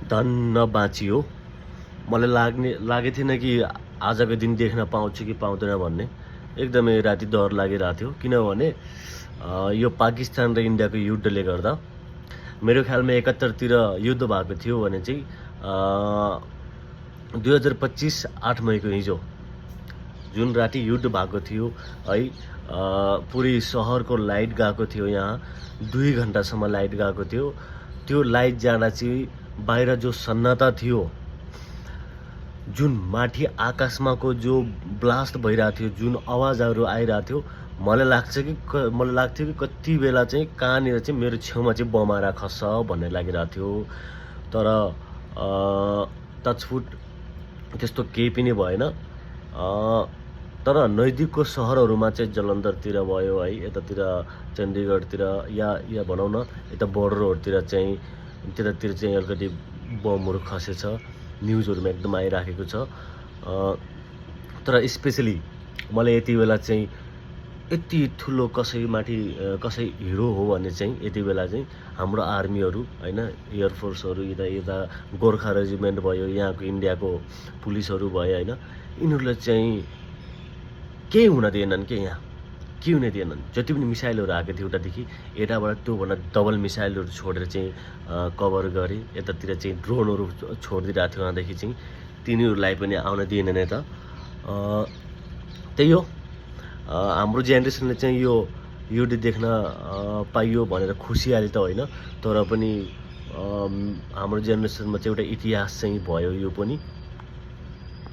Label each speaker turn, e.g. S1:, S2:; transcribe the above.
S1: धन्न बाँचियो। मलाई लागेको थिएन कि आजको दिन देख्न पाउँछु कि पाउँदैन भन्ने। एकदमै राति डर लागिरहेको थियो, किनभने यो पाकिस्तान र इन्डियाको युद्धले गर्दा मेरो ख्यालमा 71तिर युद्ध भएको थियो भने चाहिँ 2025 8 मईको हिजो जुन राति युद्ध भएको थियो है, पुरै सहरको लाइट गएको थियो। यहाँ 2 घन्टासम्म लाइट गएको थियो। त्यो लाइट जाँदा चाहिँ बाहिर जो सन्नाटा थियो, जुन माथि आकाशमाको जो ब्लास्ट भइरहेको थियो, जुन आवाजहरू आइरहेको थियो, मलाई लाग्थ्यो कि कति बेला चाहिँ कहाँनिर चाहिँ मेरो छेउमा चाहिँ बम आएर खस्छ भन्ने लागिरहेको थियो। तर टचवुड त्यस्तो केही पनि भएन। तर नजिकको सहरहरूमा चाहिँ जलन्धरतिर भयो है, यतातिर चण्डीगढतिर या भनौँ न यता बोर्डरहरूतिर चाहिँ त्यतातिर चाहिँ अलिकति बमहरू खसेछ, न्युजहरूमा एकदम आइराखेको छ। तर स्पेसली मलाई यति बेला चाहिँ यति ठुलो कसै हिरो हो भने चाहिँ यति बेला चाहिँ हाम्रो आर्मीहरू हैन, एयरफोर्सहरू, यता गोर्खा रेजिमेन्ट भयो, यहाँको इन्डियाको पुलिसहरू भयो हैन, यिनीहरूलाई चाहिँ केही हुन दिएनन् के यहाँ, के हुन दिएनन्। जति पनि मिसाइलहरू आएको थियो उतादेखि यताबाट त्योभन्दा डबल मिसाइलहरू छोडेर चाहिँ कभर गरे। यतातिर चाहिँ ड्रोनहरू छोडिदिरहेको थियो, उहाँदेखि चाहिँ तिनीहरूलाई पनि आउन दिएनन् यता। त्यही हो, हाम्रो जेनेरेसनले चाहिँ यो युद्ध देख्न पाइयो भनेर खुसियाली त होइन, तर पनि हाम्रो जेनेरेसनमा चाहिँ एउटा इतिहास चाहिँ भयो यो पनि।